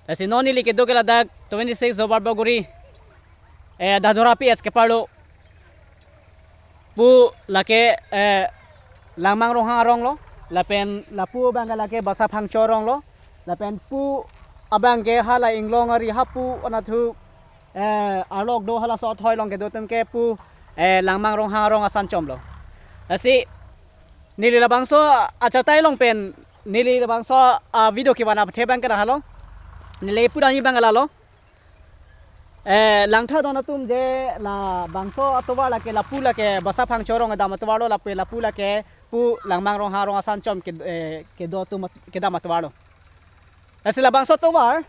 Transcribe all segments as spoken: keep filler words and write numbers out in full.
Lasi non neli kedo ke ladak twenty-six Duarbagori, eh, Dadora P S keparlo pu lake, eh, Langmang Ronghang arong lo, lapen lapu abang ke lake Basa Phangcho arong lo, lapen pu abang ke hala Inglong ari hapu anatthu, eh, arlok do halaso athoi along kedo atum ke pu, eh, Langmang Ronghang arong asan chom lo. Lasi neli labangso achatai along pen neli labangso a-video kevan aphethe abang ke dah lo. Neli pudamji abang ke lalo. Eh, langtha don atum je labangso atovar lake lapu lake Basa Phangcho arong kedam atovar lo, lapu lapu lake pu Langmang Ronghang arong asan chom ke, eh, kedo atum at-, kedam atovar lo. Lasi labangso atovar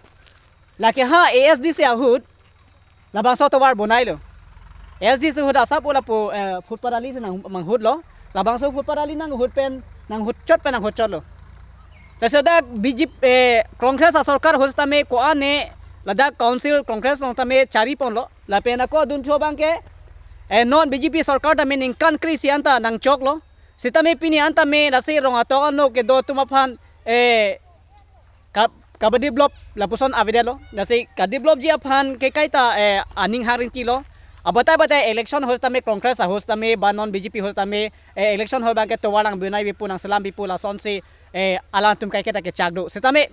lake ha A S D C ahut labangso atovar bonai lo. A S D C ahut asap ula pu, eh, footpath ali si nang manghut lo. Labangso footpath ali nanghut pen, nanghut chot pen nanghut chot lo. Lasi dak B J P, eh, Congress asorkar ahut tame ko-an ne ladak council Congress along tame chari pon lo. Lapen ako adunthu abang ke, eh, non B J P sorkar tame ningkan kre-isi anta nangchok lo. Sitame pini anta me lasi rong atok ano kedo atum aphan, eh, ka-, kapadevelop lapuson avedet lo. Lasi kadevelopji aphan ke kaita, eh, aning hangringti lo. Abatai batai election ahut tame Congress ahut tame ba non B J P ahut tame, eh, election ahut abang ke tovar nang bonai bipu nang selam bipu lasonsi, eh, alangtum kaiketa kechak do. Sitame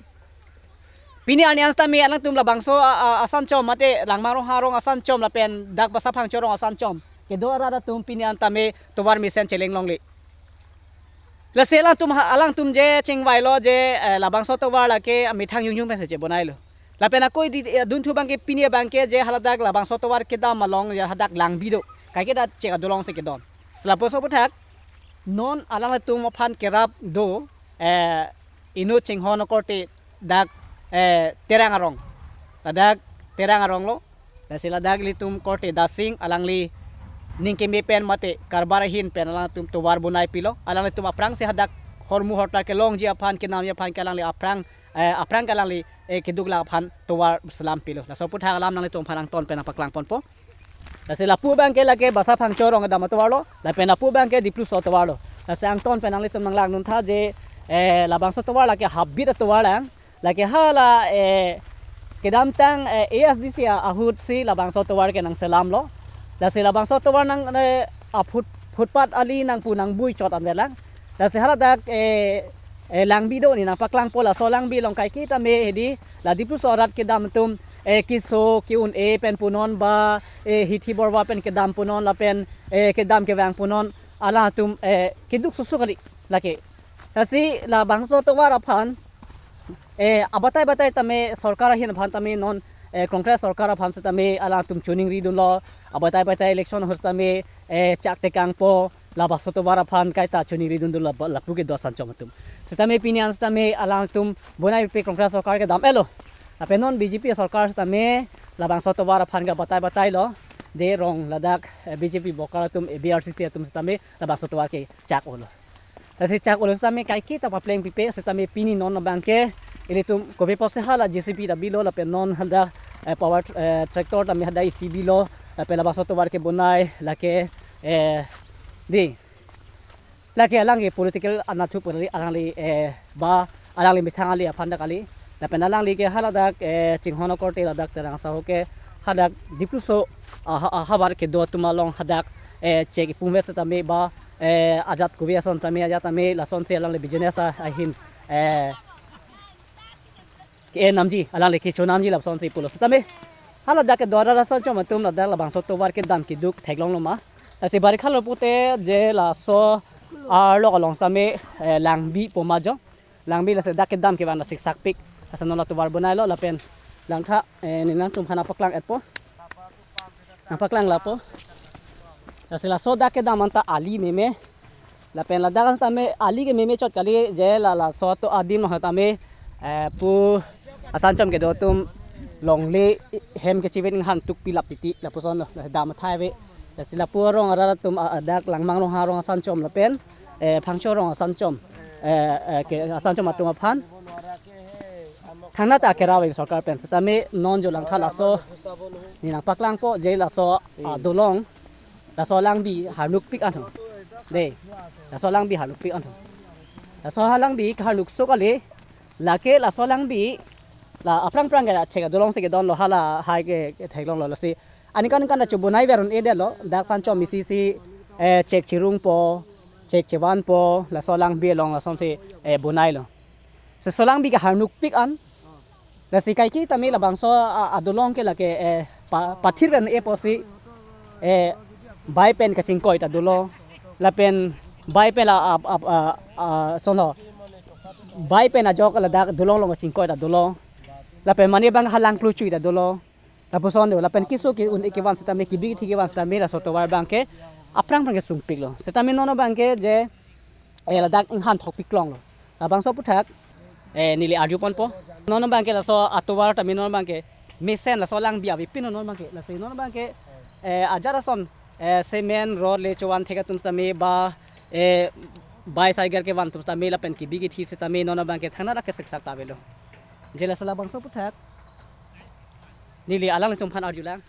pini arni an sitame alangtum labangso a, a, asan chom mate Langmang Ronghang arong asan chom lapen dak Basa Phangcho arong asan chom kedo arat atum pini an tame tovar mesen cheleng longle. Lasi alangtum ha-, alangtum je chingvai lo je, eh, labangso tovar lake amethang yungyung pen se je bonai lo. Lapen ako di, eh, adunthu abang ke pini abang ke je haladak labangso tovar kedam along je hadak langbi do. Kaiketa chek adolong si kedon. Selapo so puthak non alanglitum aphan kerap do, eh, inut chinghon korte dak, eh, Terang arong. Ladak Terang arong lo. Lasi ladak ilitum korte Dasing alangli ning keme pen mate karbar ahin pen alangtum tovar bonai pilo. Alanglitum aphrangsi hadak hormu hortar kelongji aphan kenamji aphan ke alangli aphrang, eh, aphrang ke alangli, eh, keduk la aphan tovar selam pilo. Laso aputhak alam nanglitum aphan angton pen nangpaklang ponpo. Lasi lapu abang ke lake Basa Phangcho arong kedam atovar lo, lapen lapu abang ke Dipluso atovar lo. Lasi angton pen nanglitum nanglang nun tha je, eh, labangso atovar lake habit atovar lang, lake hala, eh, kedamtang, eh, A S D C a-, ahut si labangso atovar ke nang selam lo. Lasi labangso atovar nang, eh, a-foot-, footpath ali nangpu nangbui chot anvet lang. Lasi haladak, eh, eh, langbi do ne nangpaklangpo, laso langbi along kaiketa me hedi la Dipluso arat kedam atum, eh, keso ke-un-e pen punon ba, eh, hithi borwa pen kedam punon lapen, eh, kedam kevang punon alangtum, eh, keduk susu kali lake. Lasi labangso atovar aphan, eh, abatai batai tame sorkar ahin aphan tame non, eh, Congress sorkar aphan sitame alangtum choningri dunlo, abatai batai election ahut tame, eh, chak tekangpo, labangso atovar aphan kaita choningri dundun lap-, lapu kedo asan chom atum. Sitame pini an sitame alangtum bonai pe Congress sorkar kedam-et lo. Lapen non B J P sorkar sitame labangso atovar aphan ke batai batai lo. De rong ladak, eh, B J P bokar atum, eh, B R C C atum sitame labangso atovar ke chak-o lo. Lasi chak-o lo sitame kaiketa papleng pipe sitame pini non abang ke ilitum kopi pusi hala J C B ta bilo lapen non hadak, eh, power, eh, tractor tame hadak isi bilo lapen labangso atovar ke bonai lake, eh, di. Lake alang ke political anatthu purari alangli, eh, ba alangli methang ali aphan dak kali. Lapen alangli ke haladak, eh, chinghon korte ladak Terang asaho ke hadak Dipluso, ah, ha-, ah, havar kedo atum along hadak, eh, chek ipum vet sitame ba, eh, ajat kove ason tame ajat tame lasonsi alangli business a-, ahin, eh, ke-en namji, alangli kecho namji lasonsi pulo. Sitame haladak kedo arat asan chom atum ladak labangso atovar kedam keduk theklong lo ma. Lasi bari khalo pute je laso arlok along sitame, eh, langbi poma jo. Langbi lasi dak kedam kevang lasi sakpik. Lasi non la atovar bonai lo lapen langtha, eh, ne nangtum aphan nangpaklang-etpo. Nangpaklang lapo. Lasi laso dak kedam anta ali meme. Lapen ladak sitame ali ke meme chot kali je la laso ato adim lo tame, eh, pu asan chom kedo atum longle hem kechivit inghan tuk pilap titi lapuson lo, dam athai ave. Lasi lapu arong arat atum a-, adak Langmang Ronghang arong asan chom lapen, eh, Phangcho arong asan chom, eh, eh, ke asan chom atum aphan thangnat akerap ave sorkar pen sitame non jo langtha laso ne nangpaklangpo je laso, ah, dolong laso alangbi harnukpik anho. De, laso alangbi harnukpik anho. Laso alangbi harnuk sok ale, lake laso alangbi La aphrang phrang ke chek adolong si kedonlo, hala hai ke, ke theklonglo, lasi aningkan ningkan ta chobonai ver un-edetlo, dak Sanchom isi si, eh, chek chirungpo, chek chevanpo, laso alangbi along lasonsi, eh, bonailo. Si laso alangbi ke harnukpik an. Lasi kaike tame labangso a, adolong ke lake, eh, pa, pathir ver un-e apotsi, eh, bai pen kachingkoi ta dolo. Lapen bai pen la, a, a, a, a, sonlo. Bai pen ajok ladak dolong along kachingkoi ta dolo. Lapen mane abang halang kluchui ta dolo. Lapuson do, lapen keso ke-un-e kevan setame, kebi kethe kevan setame, laso tovar abang ke aphrang phrang kesungpiklo. Setame non abang ke je, eh, ladak inghan thokpiklonglo. Labangso aphuthak, eh, neli arjuponpo. Non abang ke laso atovar tame non abang ke mesen laso alangbi avepin non abang ke. Lasi non abang ke, eh, ajat ason, eh, cement, rod le chovan thek atum setame ba, eh, bai saigar kevan atum setame lapen kebi kethe setame non abang ke thangnat akesiksak ta avelo. Je laso labangso aphuthak neli alanglitum aphan arjulang.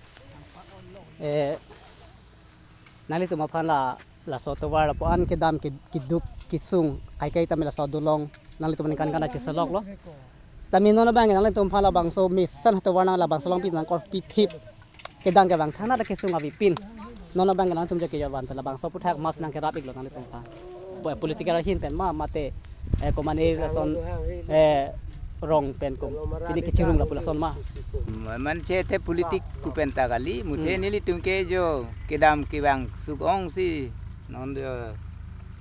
Eh, nanglitum aphan la, laso tovar lapu-an kedam ke, keduk kesung kaikai tame laso adolong nanglitum aningkan ningkan ta cheseloklo. Setame non abang nanglitum aphan labangso mesen atovar nang labangso alangbi nangkorpi thip kedam kevang thangnat kesung avepin. Non abang nangtum jake jawan pen labangso aphuthak mas nangkerap-iklo nanglitum aphan. Po-, political ahin pen ma mate, eh, komane lason, eh, rong pen kom. Pini kechirung lapu lason ma. Man che te politik pu pen ta kali, muthe Hmm. nelitum ke jo kedam kevang suk ong si non do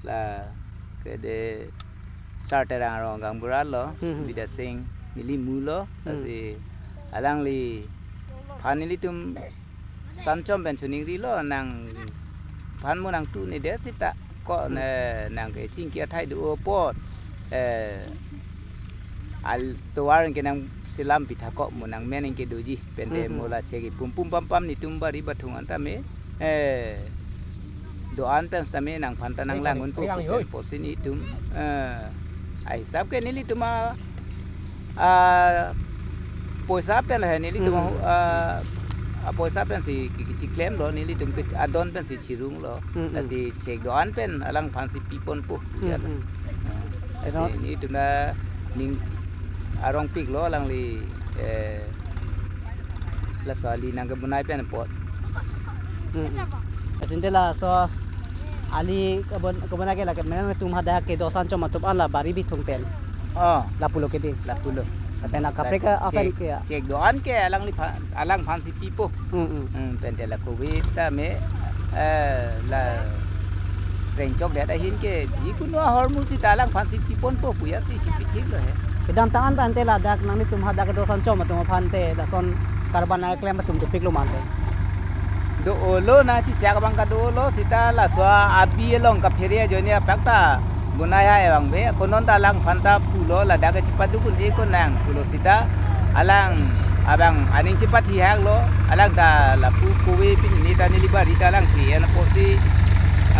la ke de Sar Terang arong gaonbura lo, Hmm, hmm. Bidya Sing neli mu lo, Hmm. lasi alangliphan nelitum Sanchom pen choningrilo, nangphan mo nangtu ne de seta ko Hmm. ne nang kechingki athai do apot, eh, atovar ke nangselam pitha ko mo nangmen ke doji pen de Hmm, hmm. mo la chek-i pumpum pampam netum bari bathung an tame, eh, do-an pen setame nangphan ta nanglang-unpo Yang yoi. Apotsi netum, eh, ahisap ke nelitum a, a, poisa pen he nelitum a, Hmm. a, a poisa pensi ke, kechiklemlo, nelitum ke adon pensi chirunglo. Hmm, hmm. Lasi chek do-an pen alangphansi piponpo. Hmm, Ya. hmm. Lasi Ero- netum ta ning arongpiklo alangli, eh, laso ali nangkebonai pen apot. Hmm, hmm. Lasi ante laso ali kebon-, kebonai ke lake menang tum hadak kedo Sanchom atum an la bari bithung pen. Oh. Lapulo ke di. Lapulo. Lapen akaprek Lasi aphan chek, ke ya. chek do-an ke alangliphan, alangphansi pipo. Hmm, hmm. Hmm, pen de la covid tame, eh, la rengchok det ahin ke, jikunu ahormu seta alangphansi piponpo pu ya si, si pithiklo he. Kedamtang an ta ante ladak nanglitum hadak kedo Sanchom atum aphan te lason karban nangklem atum dopiklo ma ante. Do-olo, nangchechak abang ka do-olo, seta laso abi along kaphere ajoine apak ta bonai hai abang ave, ko non ta alangphan ta pulo, ladak ke chepaduk un-e ko nang pulo seta alang abang aning chepathihaklo, alang ta lapu covid pini ta neli bari ta alang si en apotsi,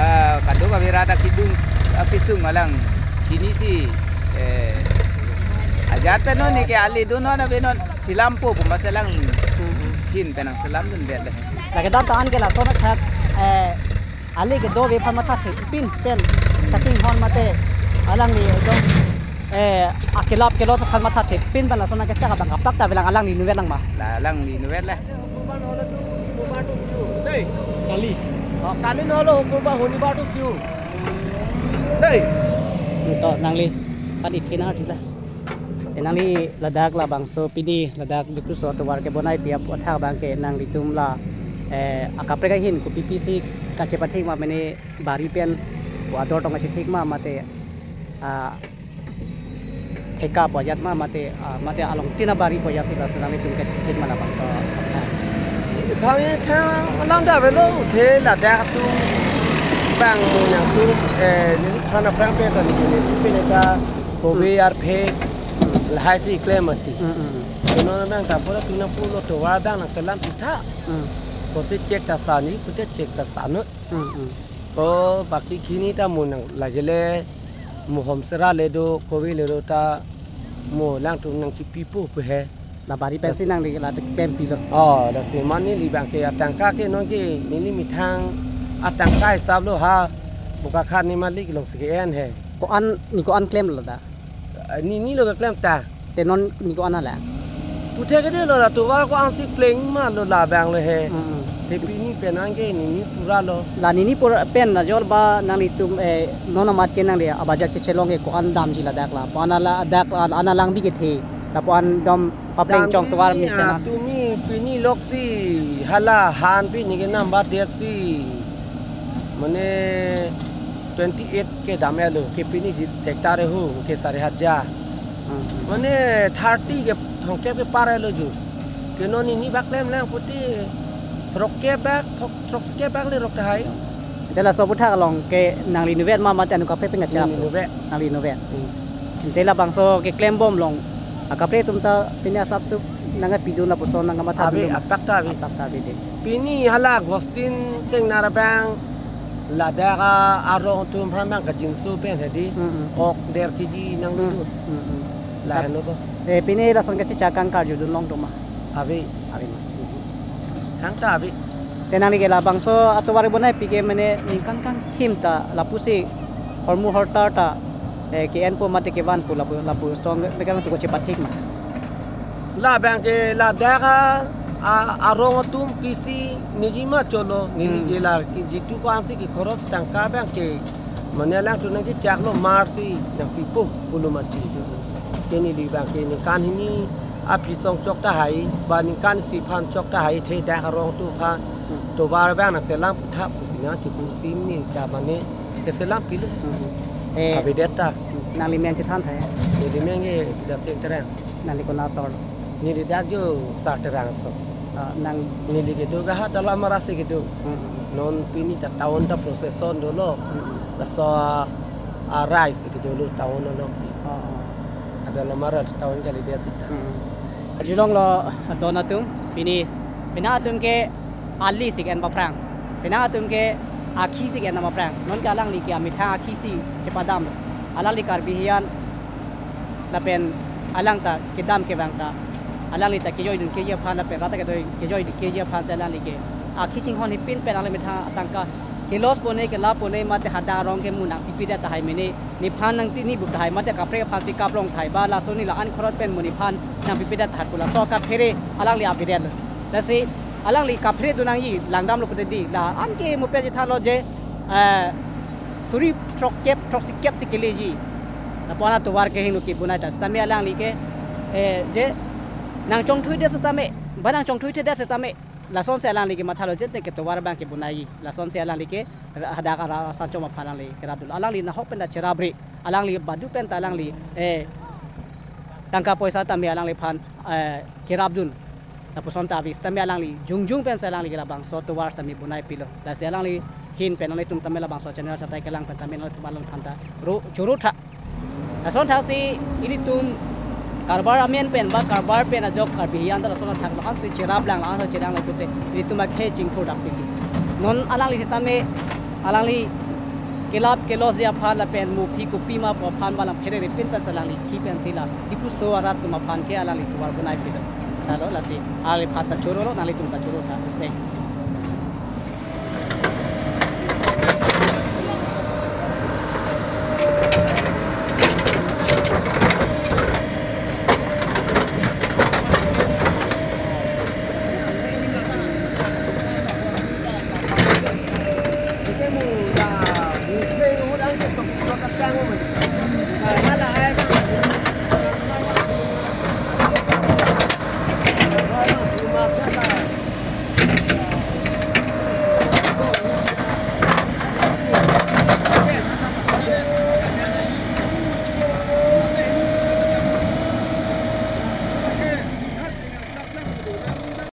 ah, kadokave rat ta kedung, ah, kesung alang chinisi, eh, ajat pen non ne ke ali do non ave non selampo pu ma selam hin pen nangselamdundet le. La kedamtang an ke lason athak, eh, ali kedo ave aphan mathathepin pen chatting hon mate alangli ekdom, eh, akelap kelot aphan mathathepin pen lason kechak abang kaplak ta avelang, alangli inutvet lang ma? La alangli inutvet le. Dei. Kali. Oh, kali nolo hukum ba honi ba tu siu. Dei. To nangliphan ithe nang arjulo. Te nangli ladak labangso pini ladak dukluso atovar kebonai pi aphuthak abang ke nanglitum la, eh, akaprek ahin kopi pisi kachepathik ma mane bari pen ko ador tong kachethik ma mate, ah, theka pu ajat ma mate, ah, mate along tina bari pu ajat si laso nanglitum kachethik ma labangso aphuthak. Thang ye thang alam ta avelo, the ladak atum bang nangtum, eh, neliphan aphrang pen ta neli pen ta kove Hmm. arphe Hmm. lahai si klem mati. Hmm, hmm. Kono nang ta pura tina pulo tovar abang nangselam pitha. Hmm. Kosi chek ta sani, kote chek ta sanu. Hmm, hmm. Ko baki khini ta mo nang lagele mo hom sera le do, kove le do ta mo alangtum nangchipipo pu he. La bari pensi nangli la klempilo. Oh, lasi mane neli abang ke atangka ke non ke neli methang atangka hisap lo ha. Buka khan ne malik long si ke-en he. Ko-an, ne ko-an klemlo da? Eh, ne, ne lo keklem ta. Te non ne ko-an hala? Puthe ke dei lo, la tovar ko-ansi pleng ma lo labang lo he. Mm, mm. Te pini penang ke nini pura lo. La nini pura pen na jol ba nanglitum, eh, non amat ke nangli abajaj kechelong ke ko-an damji ladak la. Ko-an ala dak, an, an alangbi kethe. Lapu-an dom papleng chong tovar mesen. Damji, ah, tumi pini loksi hala han pini ke number desi. Mane twenty eight ke dam-et lo, ke pini ji tektar hu ke sare hajar. Hmm. Mane thirty ke thongkep ke par-et lo ju. Ke non nini bak klem lang pute throkkep bak, throk, throksi kep bak le rok tahai. Te laso aputhak along ke nangli inutvet ma mate anut kaprek pen kachap? Neli inutvet. Nangli inutvet. Hmm. Te labangso keklem bom along akaprek atum ta pini asapsup nangkepidun lapuson nangkematha dun? Ave, apak ta ave. Apak ta ave dei. Pini hala Agustin Singnar abang ladak arong atum aphan abang kajinso pen hedi. Mm, mm. Ok der kg nang, mm, dun. Mm, mm. Lahenlo to. Eh, pini lason kachechak kangkarju dun long do ma? Ave. Ave ma. Hang ta ave. Te nangli ke labangso atovar bonai pi ke mane ningkan kangthim ta lapusi hormu hortar ta, eh, ke-enpo mate kevanpo lapu, lapuson ke nangtum kachepathik ma? Labang ke ladak a, a, arong atum pisi niji ma cholo, neli, hmm, ke la ke jitu ko-ansi ke khoros tangka abang ke mane alangtum nangkechak lo mar si nangpipo pulo mati. Ke neli abang ke ningkan hini aphi chong chok tahai, ba ningkan isi aphan chok tahai, the dak arong atum aphan, hmm, tovar abang nangselam puthap pusi nangchipu si neli ta mane keselam pilo. Hmm. Eh, avedet ta. Nangli men chethan tha? Neli men ke Daseng Terang. Nangli konat asor? Neli dak jo Sar Terang asor. Ah, nang? Neli kedo Gaha Talamara si kedo. Hmm. Non pini ta town ta procession dolo. Hmm. Laso, ah, arai si kedo lo town along si. Ah, ah. Ada lamara town kalidet seta. Hmm. Arjulong lo don atum, pini, pini atum ke ali si ke-en aphrang. Pini atum ke akhi si ke-en aphrang. Non ke alangli ke amethang akhi si chepadam lo. Alangli Karbi hiyan lapen alang ta kedam kevang ta, alangli ta kejoi dun keji aphan lapen rat ta kedoi kejoi dun keji aphan si alangli ke akhi chinghon hipin pen alangli methang atangka kelos pone kelap pone mate hadak arong ke mu nangpipedet tahai mene, nephan nangtini bu tahai mate kaprek aphan si kaprong tahai ba laso neli la-an khorot pen mu nephan nangpipedet tahai pu laso kaphere alangli avedet lo. Lasi alangli kaphere dun nangji langdam lo pute dei, la-an ke mu pen chethan lo je, eh, suri throkkep throksi kep si keleji. Lapu-an atovar ke hingno kebonai ta setame alangli ke, eh, je nangchongthuidet setame, ba nangchongthuithedet setame, lasonsi alangli kematha lo je te ke tovar abang kebonai, lasonsi alangli ke hadak arat asangchom aphan alangli kerap dun. Alangli nahok pen ta cherabre, alangli badu pen ta alangli, eh, tangka poisa tame alangliphan, eh, kerap dun. Lapuson ta ave setame alangli jongjung pensi alangli ke labangso tovar tame bonai pilo. Lasi alangli ahin pen nanglitum tame labangso channel satai kelang pen tame nanglitum alangphan ta ro choro tha. Lason thaksi ilitum karbar amen pen ba karbar pen ajok Karbi hiyan ta lason thak la-ansi cherap lang la-ansi cherap lang pute ilitum akhei chingthur dak piki. Non alangli setame alangli kelap kelos ji aphan lapen muphi kopi ma pu aphan ba lang pherere pin pensi alangli khi pensi la Diphu aso arat atum aphan ke alangli tovar bonai pilo. Lalo lasi alangliphan ta choro lo, nanglitum ta choro tha. Thank you.